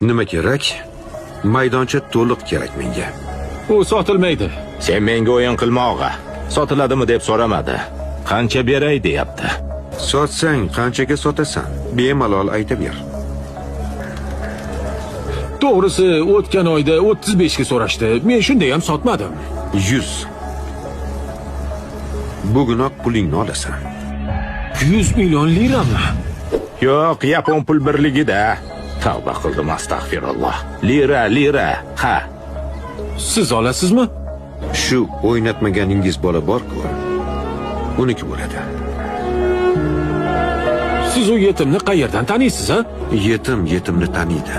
Nima kerak? Maydoncha to'liq kerak menga. U sotilmaydi. Sen menga o'yin qilma, og'a. Sotiladimi deb so'ramadi. Qancha beray deyapti. Sotsang qanchaga sotasan? Bemalol aytaver. To'g'risi, o'tgan oyda 35 ga so'rashdi. Men shunday ham sotmadim. 100. Bugunoq pulingni olasan. 100 million lirami? Yo'q, yapon pul birligida. Tavba qildim, astag'firulloh. Lira, lira. Ha. Siz olasizmi? Shu o'ynatmaganingiz bola bor-ku. Uniki bo'ladi. Siz u yetimni qayerdan taniysiz, a? Yetim yetimni taniydi.